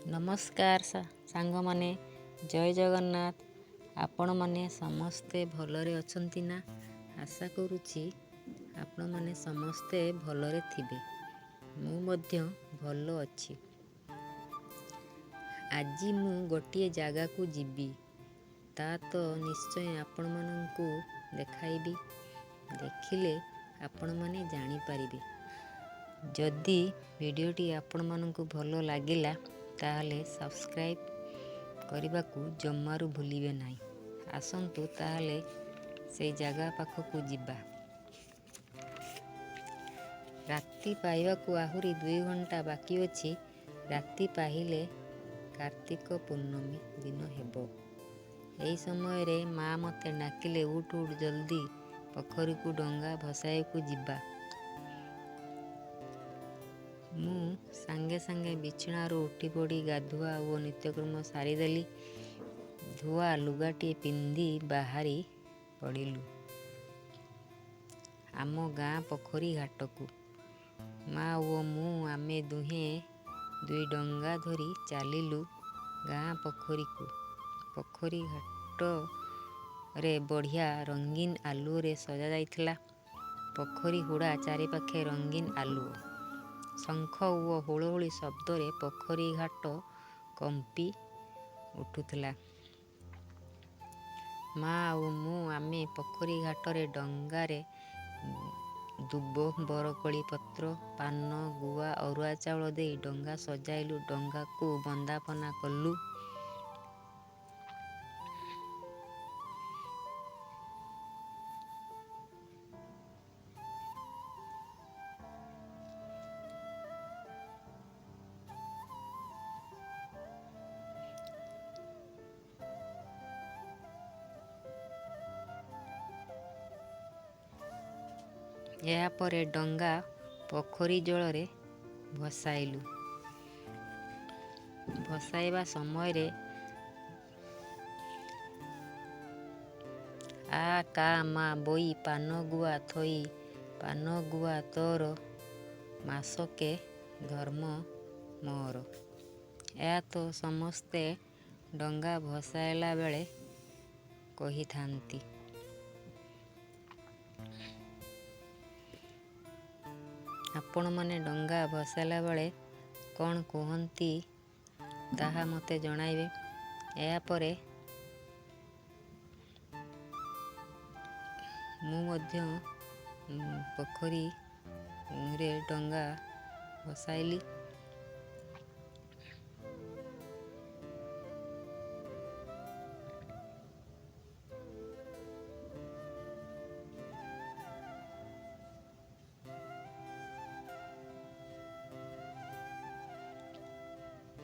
ନମସ୍କାର ସାଙ୍ଗମାନେ, ଜୟ ଜଗନ୍ନାଥ। ଆପଣମାନେ ସମସ୍ତେ ଭଲରେ ଅଛନ୍ତି ନା? ଆଶା କରୁଛି ଆପଣମାନେ ସମସ୍ତେ ଭଲରେ ଥିବେ। ମୁଁ ମଧ୍ୟ ଭଲ ଅଛି। ଆଜି ମୁଁ ଗୋଟିଏ ଜାଗାକୁ ଯିବି, ତା ତ ନିଶ୍ଚୟ ଆପଣମାନଙ୍କୁ ଦେଖାଇବି। ଦେଖିଲେ ଆପଣମାନେ ଜାଣିପାରିବେ। ଯଦି ଭିଡ଼ିଓଟି ଆପଣମାନଙ୍କୁ ଭଲ ଲାଗିଲା, ତାହେଲେ ସବସ୍କ୍ରାଇବ୍ କରିବାକୁ ଜମାରୁ ଭୁଲିବେ ନାହିଁ। ଆସନ୍ତୁ ତାହେଲେ ସେଇ ଜାଗା ପାଖକୁ ଯିବା। ରାତି ପାହିବାକୁ ଆହୁରି 2 ଘଣ୍ଟା ବାକି ଅଛି। ରାତି ପାହିଲେ କାର୍ତ୍ତିକ ପୂର୍ଣ୍ଣମୀ ଦିନ ହେବ। ଏହି ସମୟରେ ମା ମୋତେ ଡାକିଲେ, ଉଠ ଉଠ ଜଲ୍ଦି, ପୋଖରୀକୁ ଡଙ୍ଗା ଭସାଇବାକୁ ଯିବା। ମୁଁ ସାଙ୍ଗେ ସାଙ୍ଗେ ବିଛଣାରୁ ଉଠି ପଡ଼ି ଗାଧୁଆ ଓ ନିତ୍ୟକର୍ମ ସାରିଦେଲି। ଧୁଆ ଲୁଗାଟିଏ ପିନ୍ଧି ବାହାରି ପଡ଼ିଲୁ ଆମ ଗାଁ ପୋଖରୀ ଘାଟକୁ। ମା ଓ ମୁଁ, ଆମେ ଦୁହେଁ ଦୁଇ ଡଙ୍ଗା ଧରି ଚାଲିଲୁ ଗାଁ ପୋଖରୀକୁ। ପୋଖରୀ ଘାଟରେ ବଢ଼ିଆ ରଙ୍ଗୀନ ଆଲୁଅରେ ସଜାଯାଇଥିଲା। ପୋଖରୀ ହୁଡ଼ା ଚାରିପାଖେ ରଙ୍ଗୀନ ଆଲୁଅ। ଶଙ୍ଖ ଓ ହୁଳହୁଳି ଶବ୍ଦରେ ପୋଖରୀ ଘାଟ କମ୍ପି ଉଠୁଥିଲା। ମା ଆଉ ମୁଁ, ଆମେ ପୋଖରୀ ଘାଟରେ ଡଙ୍ଗାରେ ଦୁବ, ବରକୋଳି ପତ୍ର, ପାନ, ଗୁଆ, ଅରୁଆ ଚାଉଳ ଦେଇ ଡଙ୍ଗା ସଜାଇଲୁ। ଡଙ୍ଗାକୁ ବନ୍ଦାପନା କଲୁ। ଏହାପରେ ଡଙ୍ଗା ପୋଖରୀ ଜଳରେ ଭସାଇଲୁ। ଭସାଇବା ସମୟରେ ଆ କା ମା ବୋଇ ପାନ ଗୁଆ ଥୋଇ, ପାନ ଗୁଆ ତୋର ମାସକେ ଧର୍ମ ମୋର। ଏହା ତ ସମସ୍ତେ ଡଙ୍ଗା ଭସାଇଲା ବେଳେ କହିଥାନ୍ତି। ଆପଣମାନେ ଡଙ୍ଗା ଭସାଇଲା ବେଳେ କ'ଣ କୁହନ୍ତି, ତାହା ମୋତେ ଜଣାଇବେ। ଏହାପରେ ମୁଁ ମଧ୍ୟ ପୋଖରୀରେ ଡଙ୍ଗା ଭସାଇଲି।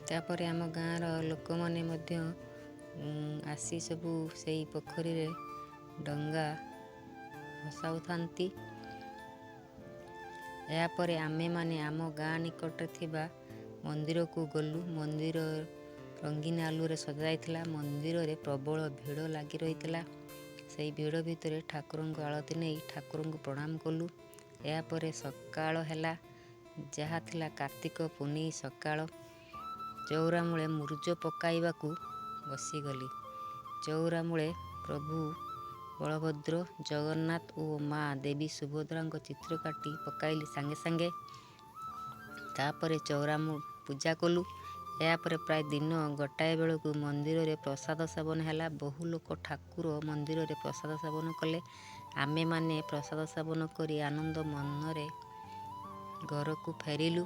ତାପରେ ଆମ ଗାଁର ଲୋକମାନେ ମଧ୍ୟ ଆସି ସବୁ ସେଇ ପୋଖରୀରେ ଡଙ୍ଗା ଭସାଉଥାନ୍ତି। ଏହାପରେ ଆମେମାନେ ଆମ ଗାଁ ନିକଟରେ ଥିବା ମନ୍ଦିରକୁ ଗଲୁ। ମନ୍ଦିର ରଙ୍ଗୀନ ଆଲୁଅରେ ସଜାଯାଇଥିଲା। ମନ୍ଦିରରେ ପ୍ରବଳ ଭିଡ଼ ଲାଗି ରହିଥିଲା। ସେଇ ଭିଡ଼ ଭିତରେ ଠାକୁରଙ୍କ ଆଳତି ନେଇ ଠାକୁରଙ୍କୁ ପ୍ରଣାମ କଲୁ। ଏହାପରେ ସକାଳ ହେଲା, ଯାହା ଥିଲା କାର୍ତ୍ତିକ ପୂନେଇ ସକାଳ। ଚଉରା ମୂଳେ ମୁରୁଜ ପକାଇବାକୁ ବସିଗଲି। ଚଉରା ମୂଳେ ପ୍ରଭୁ ବଳଭଦ୍ର, ଜଗନ୍ନାଥ ଓ ମା ଦେବୀ ସୁଭଦ୍ରାଙ୍କ ଚିତ୍ର କାଟି ପକାଇଲି ସାଙ୍ଗେ ସାଙ୍ଗେ। ତାପରେ ଚଉରା ପୂଜା କଲୁ। ଏହାପରେ ପ୍ରାୟ ଦିନ 1 ବେଳକୁ ମନ୍ଦିରରେ ପ୍ରସାଦ ସେବନ ହେଲା। ବହୁ ଲୋକ ଠାକୁର ମନ୍ଦିରରେ ପ୍ରସାଦ ସେବନ କଲେ। ଆମେମାନେ ପ୍ରସାଦ ସେବନ କରି ଆନନ୍ଦ ମନରେ ଘରକୁ ଫେରିଲୁ।